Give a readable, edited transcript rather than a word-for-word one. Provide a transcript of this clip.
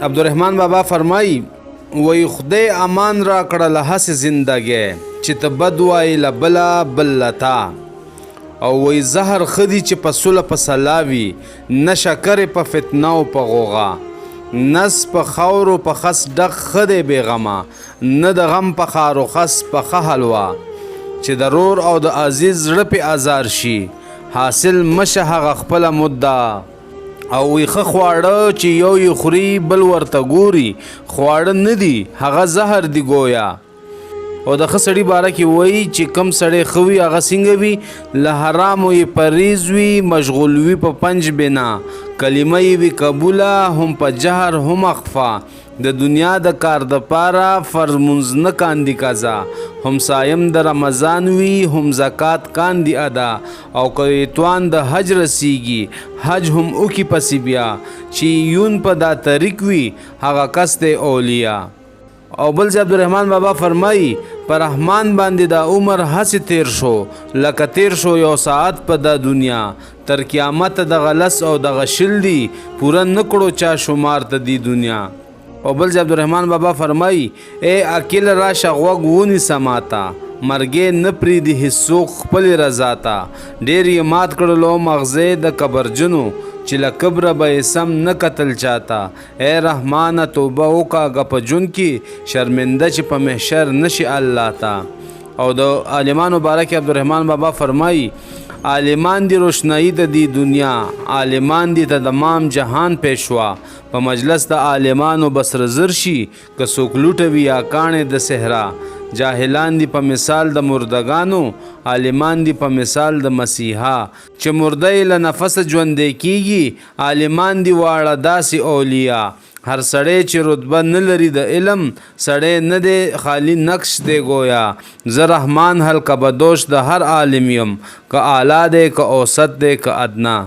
عبدالرحمن بابا فرمایي، وایي خدای امان راکړه له هسې زندګۍ چې ته بد وایې له بله بل له تا. او وایي زهر ښه دي چې په سوله په سلا وي، نه شکرې په فتنه او په غوغا. نس په خاورو په خس ډک ښه دی بې غمه، نه د غم په خارو خس په ښه حلوا. چې د رور او د عزیز زړه پې ازار شي، حاصل مشه هغه خپله مدعا. او وی ښه خواړه چې یو یې خوري بل ورته ګوري، خواړه نه دي هغه زهر دي ګویا. او د ښه سړي باره کې وایي چې کم سړی ښه وي هغه څنګه وي؟ له حرامو یې پرهیز وي، مشغول وي په پنج بنا، کلمه یې وي قبوله هم په جهر هم اخفا، د دنیا د کار د پاره فرض مونځ نه کاندي قضا، هم صایم د رمضان وي هم زکات کاندي ادا، او که یې توان د حج رسیږي حج هم وکي پسې بیا، چې یون په دا طریق وي هغه کس دی اولیا. او بل ځای عبدالرحمن بابا فرمایي، په رحمان باندې دا عمر هسې تیر شو لکه تیر شو یو ساعت په دا دنیا، تر قیامته دغه لس او دغه 20 دي پوره نکړو چا شمار ته دی دنیا. او بل ځای عبدالرحمن بابا فرمایي، ای عاقل راشه غوږ ونیسه ماته، مرګی نه پرېږدي هیڅوک خپلې رضا ته، ډېر یې مات کړلو مغزی د کبرجنو، چې له کبره به یې سم نه کتل چاته. ای رحمانه توبه وکاږه په ژوند کې، شرمنده چې په محشر نشي الله ته. او د عالمانو باره کې عبدالرحمن بابا فرمایي، عالمان دي روشنایي د دې دنیا، عالمان دي ته د مام جهان پېشوا، په مجلس د عالمانو به سره زر شي، که څوک لوټه وي یا کاڼی د صحرا. جاهلان دي په مثال د مردګانو، عالمان دي په مثال د مسیحا، چې مرده یې له نفسه ژوندی کیږي، عالمان دي واړه داسې اولیا. هر سړی چې رتبه نه لري د علم، سړی نه دی خالي نقش دی ګویا. زه رحمان حلقه بدوش د هر عالم یم، که اعلی دی که اوسط دی که ادنا.